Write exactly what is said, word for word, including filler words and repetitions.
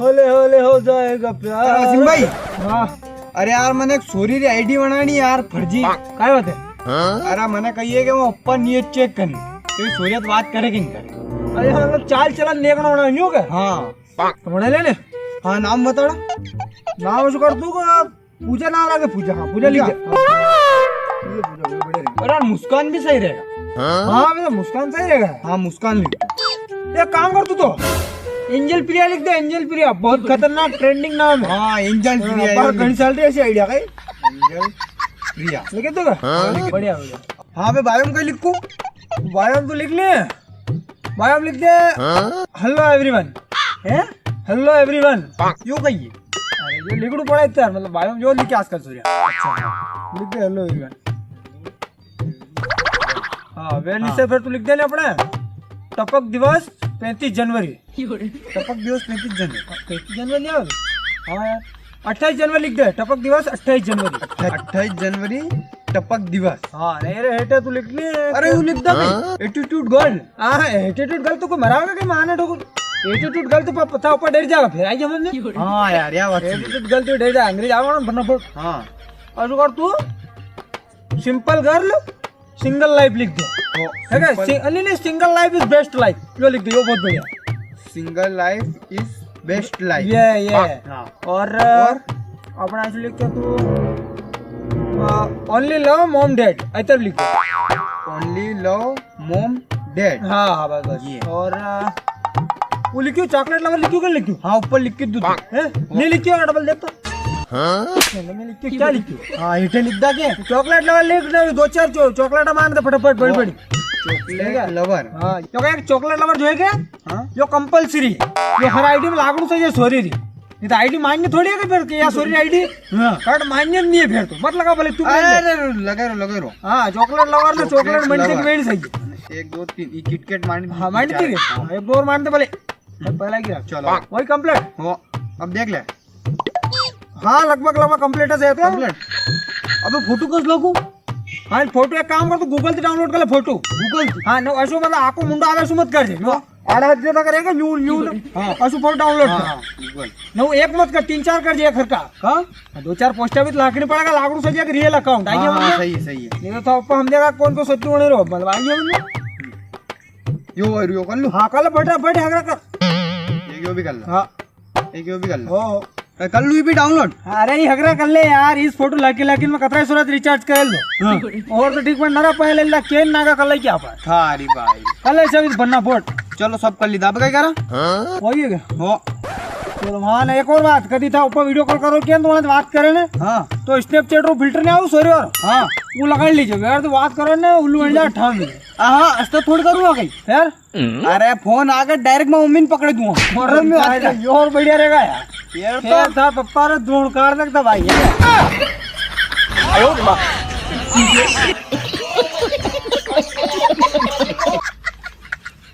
होले होले हो जाएगा प्यार। अरे वसीम भाई। हाँ। अरे यार, मने एक सोरी री आईडी बनानी यार, फर्जी। काय बात है? अरे मने कही है कि वो ओपन नी है, चेक करनी, तो ये सोरियत बात करे कि नी करे? अरे हाँ, मतलब चाल चलन देखना होना न्यू के? हाँ। तो बने ले ले। हाँ, नाम बताड़ा। नाम उसको कर तू को, पूजा नाम रखे, पूजा। हाँ, पूजा लिख दे। पूजा। हाँ। ये पूजा, वो बढ़िया रहेगा। अरे यार, मुस्कान भी सही रहेगा। हाँ, मतलब मुस्कान सही रहेगा। हाँ, मुस्कान लिख। एक काम कर तू तो, एंजल प्रिया लिख दे, एंजल प्रिया, बहुत खतरनाक ट्रेंडिंग नाम है। हाँ, एंजल हाँ, प्रिया, बाहर ये घणी लिख। चल रही है ऐसी आइडिया कई। एंजल प्रिया। लिख दो। हाँ, लिख। बढ़िया, बढ़िया। हाँ, मैं बायो में कई लिखूं? बायो में तो लिख ले। बायो में लिख दे। हाँ? Hello everyone। हैं? Hello everyone। यो कई है? अरे, यो लिखणू पड़ा इतना, मतलब, बायो में यो लिखे आजकल सूर्या। अच्छा। लिख दे hello everyone। हाँ, वे हाँ। नीचे फिर तू लिख दे ने अपने, टपक दिवस पैंतीस जनवरी। टपक दिवस पैंतीस जनवरी। पैंतीस जनवरी नहीं होगी? हाँ यार, अट्ठाईस जनवरी लिख दे, टपक दिवस अट्ठाईस जनवरी। अट्ठाईस जनवरी टपक दिवस। हाँ, नहीं रे, हेटे तू लिख ले। अरे, यू लिख दे भाई। हाँ? Attitude girl। हाँ, attitude girl तो कोई मरावेगा कि माने ठोकर? Attitude girl तो प-, पता ऊपर डर जाएगा, फिर आई समझ में? हाँ यार, या बात सही। Attitude girl तो डर जाएगा, अंग्रेज आवा ना, बनना पड़। हाँ। और जो कर तू, simple girl, single life लिख दे। ओ, है क्या? simple। सि-, नहीं, नहीं, single life is best life। यो लिख दे, यो बहुत बढ़िया। Single life is best life। ये, ये। हाँ। और, और? अपना ऐसे लिख के तू, अ, only love mom dad, ऐसे लिख दे। Only love mom dad। हाँ, हाँ, बस, बस। ये। और, अ, वो लिखियो, chocolate lover लिखियो, क्या लिखियो? हाँ, ऊपर लिख के दो। हैं? नहीं लिखियो, डबल देख तो। हाँ? नहीं, नहीं लिखियो, क्या लिखियो? हाँ, हेठे लिख दा के? Chocolate lover लिख दे, दो चार चो-, chocolate मार दे फटाफट, बड़ी, बड़ी। Chocolate lover। हाँ, क्योंकि एक chocolate lover जो है क्या? हाँ? यो compulsory है। यो हर आईडी में लागणू चाहिए, सोरी री। नहीं तो आईडी मान्य थोड़ी है कि फिर, कि या सोरी आईडी। हाँ। कार्ड मान्य नहीं है फिर तो। मत लगा भले तू भी अरे, लगा। अरे, लगा रो, लगा रो। हाँ, chocolate lover ने chocolate lover। Chocolate मंडी की वेणी सही। एक, दो, तीन, ये KitKat मांडी हाँ, मांडी थी। हाँ। हाँ, एक दो और मांडी दे भले। पहला ही गिरा। चलो। वही complete। हो, अब देख ले। हाँ, लगभग, लगभग complete है, तो। Complete। अबे photo कस लगू? हाँ, photo एक काम कर, तू Google से download कर ले photo। Google से? हाँ, नो, ऐसो मतलब आको मुंडो आवे, ऐसो मत कर जे। नो, आड़ा हाथ देता करेगा, न्यू, न्यू, हाँ। ऐसो photo download हाँ, कर। हाँ, Google। नो, एक मत कर, तीन चार कर जे, एक हरका। हाँ? हाँ, दो चार पोस्टर भी तो लाखणी पड़ेगा, लागणू सही है कि real account, आई हाँ, समझ में? सही है, सही है। नहीं तो, तो ऊपर हम देखा कौन को सच्चू होने रो, मतलब, आई समझ में? यो, यो कर लूँ? हाँ, कर ले, बैठा, बैठा, हगरा कर। ये यो भी कर लो। हाँ। एक यो भी कर लो। ओ। ए, कर लूँ ये भी download? अरे, ये हगरा कर ले यार, इस फोटो लाके लाके में कतरा सूरत recharge कर लो। हाँ। और तो ठीक, पर नरा पहले ला, केन नागा कर ले क्या पर? थारी भाई। कर ले सब इस बन्ना फोट। चलो, सब कर ली, दाब गए करा? हाँ? वही है क्या? हो। चलो, हाँ ना, एक और बात, कदी था ऊपर video call करो, क्या तुम्हारे बात करे ना? हाँ। तो Snapchat रो filter नहीं आओ, sorry और। हाँ। वो लगा लीजिए, यार, तो बात करो ना, उल्लू बन जा, ठाम ले। हाँ, ऐसा थोड़ी करूँगा कहीं। फिर? अरे, फोन आके direct मैं मम्मी ने पकड़े दूंगा। मरद में बात कर। ये और बढ़िया रहेगा यार। ये तो था पप्पा रे, द्रोण काट सकता भाई।